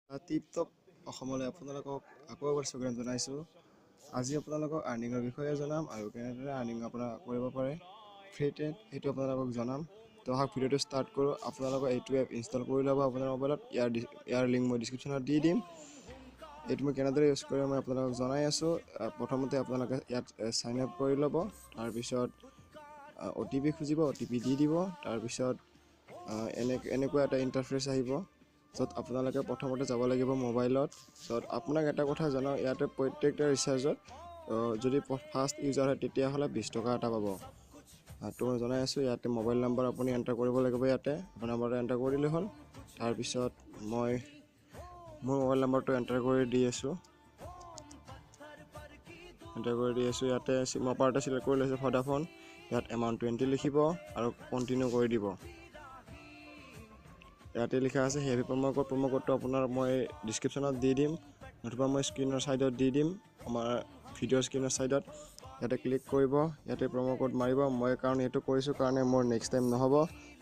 Tip top অসমলৈ আপোনালোকক আকৌ এবাৰ স্বাগতম জনাইছোঁ। আজি আপোনালোকক আৰ্নিঙৰ বিষয়ে জনাম আৰু কেনেদৰে আৰ্নিং আপোনাৰ কৰিব পাৰে ফ্ৰীতে, সেইটো আপোনালোকক জনাম। তো আহক, ভিডিঅ'টো ষ্টাৰ্ট কৰোঁ। আপোনালোকে এইটো এপ ইনষ্টল কৰি ল'ব আপোনাৰ মোবাইলত। ইয়াৰ লিংক মই ডিছক্ৰিপশ্যনত দি দিম। এইটো মই কেনেদৰে ইউজ কৰে মই আপোনালোকক জনাই আছোঁ। প্ৰথমতে আপোনালোকে ইয়াত চাইন আপ কৰি ল'ব। তাৰপিছত অ' টি পি খুজিব, অ' টি পি দি দিব। তাৰপিছত এনেকুৱা এটা ইণ্টাৰফেচ আহিব, য'ত আপোনালোকে প্ৰথমতে যাব লাগিব মোবাইলত। য'ত আপোনাক এটা কথা জনাওঁ, ইয়াতে প্ৰত্যেকটা ৰিচাৰ্জত যদি ফাৰ্ষ্ট ইউজাৰ হয়, তেতিয়াহ'লে 20 টকা এটা পাব। তো মই জনাই আছোঁ, ইয়াতে মোবাইল নম্বৰ আপুনি এণ্টাৰ কৰিব লাগিব। ইয়াতে আপোনাৰ নম্বৰটো এণ্টাৰ কৰি দিলে হ'ল। তাৰপিছত মই মোৰ মোবাইল নম্বৰটো এণ্টাৰ কৰি দি আছোঁ, এণ্টাৰ কৰি দি আছোঁ। ইয়াতে চিম অপাৰেটৰ চিলেক্ট কৰি লৈছোঁ ভোডাফোন। ইয়াত এমাউণ্ট 20 লিখিব আৰু কণ্টিনিউ কৰি দিব। ইয়াতে লিখা আছে হেভি প্ৰম' কোড। প্ৰম' কোডটো আপোনাৰ মই ডিছক্ৰিপশ্যনত দি দিম, নতুবা মই স্ক্ৰীণৰ ছাইডত দি দিম, আমাৰ ভিডিঅ' স্ক্ৰীণৰ ছাইডত। ইয়াতে ক্লিক কৰিব, ইয়াতে প্ৰম' কোড মাৰিব। মই কাৰণ এইটো কৰিছোঁ কাৰণে মোৰ নেক্সট টাইম নহ'ব।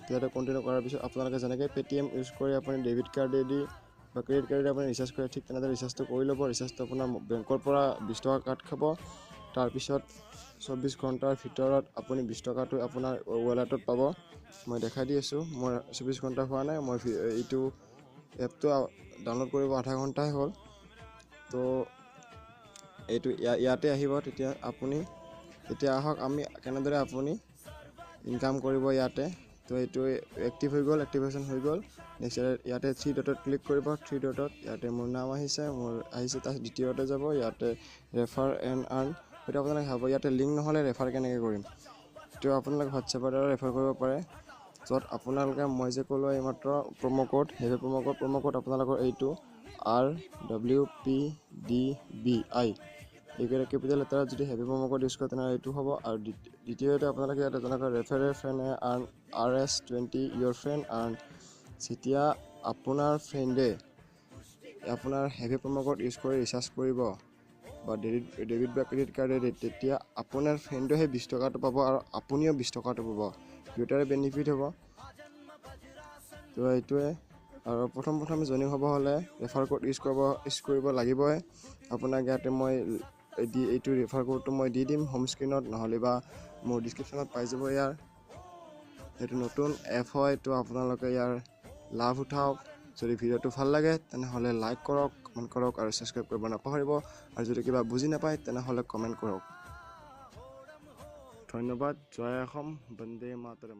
ইয়াতে কণ্টিনিউ কৰাৰ পিছত আপোনালোকে যেনেকৈ পে'টিএম ইউজ কৰি আপুনি ডেবিট কাৰ্ডেদি বা ক্ৰেডিট কাৰ্ডেদি আপুনি ৰিচাৰ্জ কৰে, ঠিক তেনেদৰে ৰিচাৰ্জটো কৰি ল'ব। ৰিচাৰ্জটো আপোনাৰ বেংকৰ পৰা 20 টকা কাট খাব। তাৰপিছত 24 ঘণ্টাৰ ভিতৰত আপুনি 20 টকাটো আপোনাৰ ৱালেটত পাব। মই দেখাই দি আছোঁ। মোৰ 24 ঘণ্টা হোৱা নাই, মই এইটো এপটো ডাউনলোড কৰিব আধা ঘণ্টাই হ'ল। তো এইটো ইয়াতে আহিব তেতিয়া আপুনি। এতিয়া আহক আমি কেনেদৰে আপুনি ইনকাম কৰিব ইয়াতে। তো এইটো এক্টিভ হৈ গ'ল, এক্টিভেশ্যন হৈ গ'ল। নেক্সট ইয়াতে থ্ৰী ডটত ক্লিক কৰিব। থ্ৰী ডটত ইয়াতে মোৰ নাম আহিছে, মোৰ আহিছে। তাৰ দ্বিতীয়তে যাব, ইয়াতে ৰেফাৰ এণ্ড আৰ্ণ। সেইটো আপোনালোকে ভাব, ইয়াতে লিংক নহ'লে ৰেফাৰ কেনেকৈ কৰিম? তো আপোনালোকে হোৱাটছএপৰ দ্বাৰা ৰেফাৰ কৰিব পাৰে, য'ত আপোনালোকে মই যে ক'লোঁ এইমাত্ৰ প্ৰম' কোড, সেই প্ৰম' কোড আপোনালোকৰ এইটো RWPDBI, এইকেইটা কেপিটেল লেটাৰত যদি হেভি প্ৰম' কোড ইউজ কৰে, তেনেহ'লে এইটো হ'ব। আৰু দ্বিতীয়তে আপোনালোকে ইয়াতে যেনেকৈ refer friend earn Rs 20, your friend earn। যেতিয়া আপোনাৰ ফ্ৰেণ্ডে আপোনাৰ হেভি প্ৰম' কোড ইউজ কৰি ৰিচাৰ্জ কৰিব বা ডেবিট বা ক্ৰেডিট কাৰ্ডেদি, তেতিয়া আপোনাৰ ফ্ৰেণ্ডে সেই 20 টকাটো পাব আৰু আপুনিও 20 টকাটো পাব। দুয়োটাৰে বেনিফিট হ'ব। তো এইটোৱে। আৰু প্ৰথম প্ৰথমে জইনিং হ'ব হ'লে ৰেফাৰ কোড ইউজ কৰিব লাগিবই। আপোনাক ইয়াতে মই দি এইটো ৰেফাৰ কোডটো মই দি দিম হোম স্ক্ৰীণত, নহ'লে বা মোৰ ডিছক্ৰিপশ্যনত পাই যাব ইয়াৰ। এইটো নতুন এপ হয়, তো আপোনালোকে ইয়াৰ লাভ উঠাওক। যদি ভিডিঅ'টো ভাল লাগে, তেনেহ'লে লাইক কৰক, কমেণ্ট কৰক আৰু ছাবস্ক্ৰাইব কৰিব নাপাহৰিব। আৰু যদি কিবা বুজি নাপায়, তেনেহ'লে কমেণ্ট কৰক। ধন্যবাদ। জয় অসম, বন্দে মাতৰম।